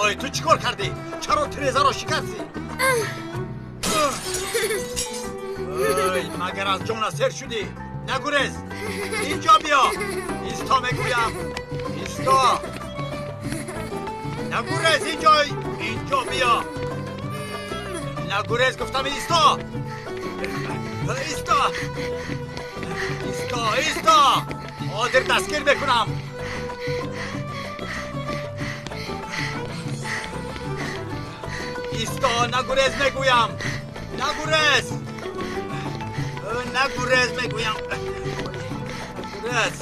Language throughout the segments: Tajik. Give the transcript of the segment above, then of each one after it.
Ой, ту чӣ кор кардӣ? Чаро тирезаро шикастӣ? Ой, магар аз ҷона сер шудӣ? Нагурез! Инҷо биё! Исто мегӯям! Исто! Нагурез инҷо! Инҷо биё! Нагурез гуфтам, исто! Исто! Исто, исто! Ҳозир дастгир мекунам! Исто, нагурез мегӯям! Нагурез! Нагурез мегӯям! Нагурез!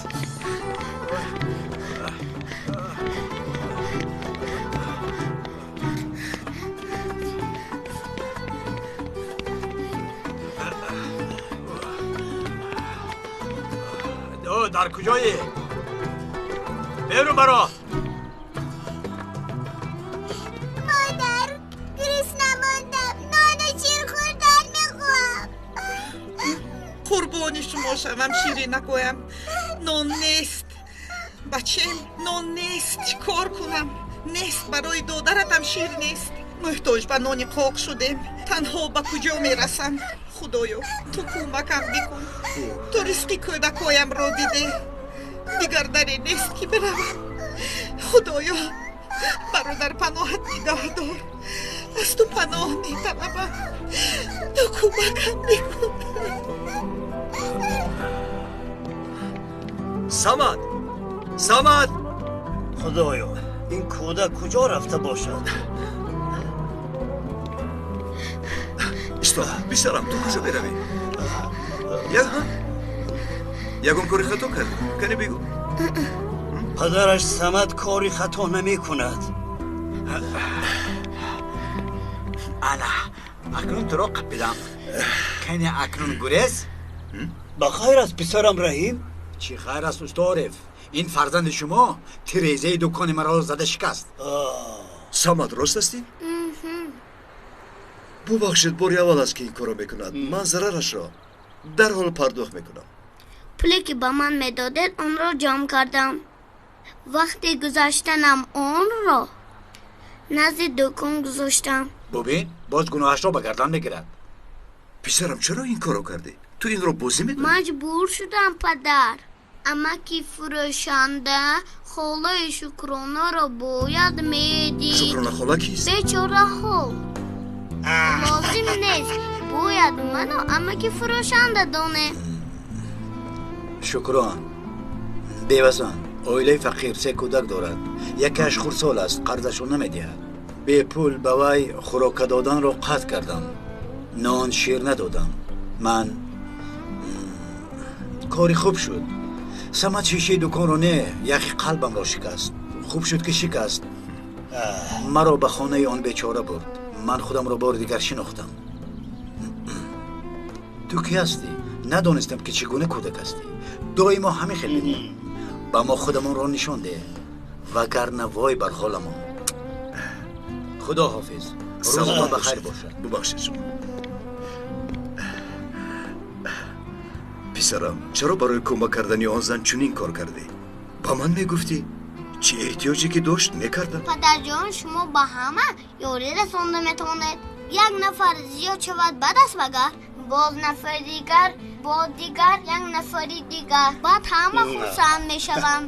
Дар куҷоӣ? Берун баро! Модар, гурусна мондам, нону шир хӯрдан мехоҳам. Қурбони шумо шавам, ширинакоям. Нон нест. Бачем, нон нест. Чӣ кор кунам? Нест, барои додаратам шир нест. Муҳтоҷ ба нони қоқ шудем. Танҳо ба куҷо мерасам? Худоё, ту кӯмакам бикун. Ту ризқи кӯдакоямро бидеҳ. Дигар даре нест ки биравам. Худоё, маро дар паноҳат нигаҳ дор. Аз ту паноҳ металабам. Ту кӯмакам бикун. Самад! Самад! Худоё, ин кӯдак куҷо рафта бошад? Исто, писарам, ту куҷо меравӣ? Ягон кори хато кардӣ? Кане бигӯ. Падараш Самад кори хато намекунад. Ана, акнун туро қапидам. Кане акнун гурез? Ба хайр аст, писарам Раҳим? Чӣ хайр аст, усто Ориф? Ин фарзанди шумо тирезаи дукони маро зада шикаст. Самад, рост ҳастӣ? Бубахшед, бори аввал аст ки ин корро мекунад. Ман зарарашро дарҳол пардохт мекунам. Пуле ки ба ман медодед, онро ҷамъ кардам. Вақти гузаштанам онро назди дукон гузоштам. Бубин, боз гуноҳашро ба гардан мегирад. Писарам, чаро ин корро кардӣ? Ту инро бозӣ медонӣ? Маҷбур шудам, падар. Амаки фурӯшанда холаи Шукронаро бояд медид. Шукрона хола кист? Бечораҳо. Лозим нест. Бояд ману амаки фурӯшанда донем. Шукрон, бевазан, оилаи фақир, се кӯдак дорад. Якеаш хурдсол аст, қарзашро намедиҳад. Бепул ба вай хӯрока доданро қатъ кардам. Нон шир надодам. Ман кори хуб шуд. Самад шишаи дуконро не, яхи қалбамро шикаст. Хуб шуд ки шикаст. Маро ба хонаи он бечора бурд. Ман худамро бори дигар шинохтам. Ту кӣ ҳастӣ? Надонистам ки чӣ гуна кӯдак ҳастӣ. Доимо ҳамин хел бимон. Ба мо худамонро нишон деҳ, вагарна вой бар ҳоламон. Худо ҳофиз. Рӯзатон ба хайр бошад. Бубахшед шумо. Писарам, чаро барои кӯмак кардани он зан чунин кор кардӣ? Ба ман мегуфтӣ, чӣ эҳтиёҷе ки дошт мекардам. Падарҷон, шумо ба ҳама ёрӣ расонда метавонед. Як нафар зиёд шавад бад аст, вагар боз нафари дигар, бо дигар як нафари дигар, баъд ҳама хурсанд мешаванд.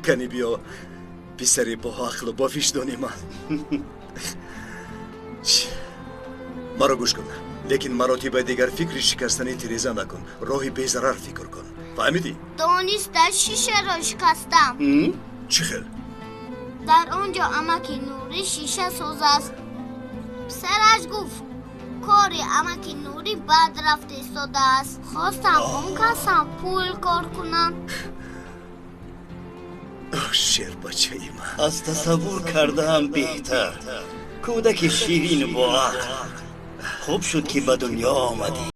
Кани биё, писари бо ақлу бо виҷдони ман. Маро гӯш кун, лекин маротиба дигар фикри шикастани тиреза накун. Роҳи безарар фикр кун. Фаҳмидӣ? Дониста шишаро шикастам. Чӣ хел? Дар он ҷо амаки Нурӣ шиша соз аст. Писараш гуфт, Кори амаки Нурӣ бад рафта истодааст. Хостам он касам пул кор кунам. Шербачаи ман. Аз тасаввур кардаам беҳтар. Кӯдаки ширину боақл. Хуб шуд, ки ба дунё омадӣ.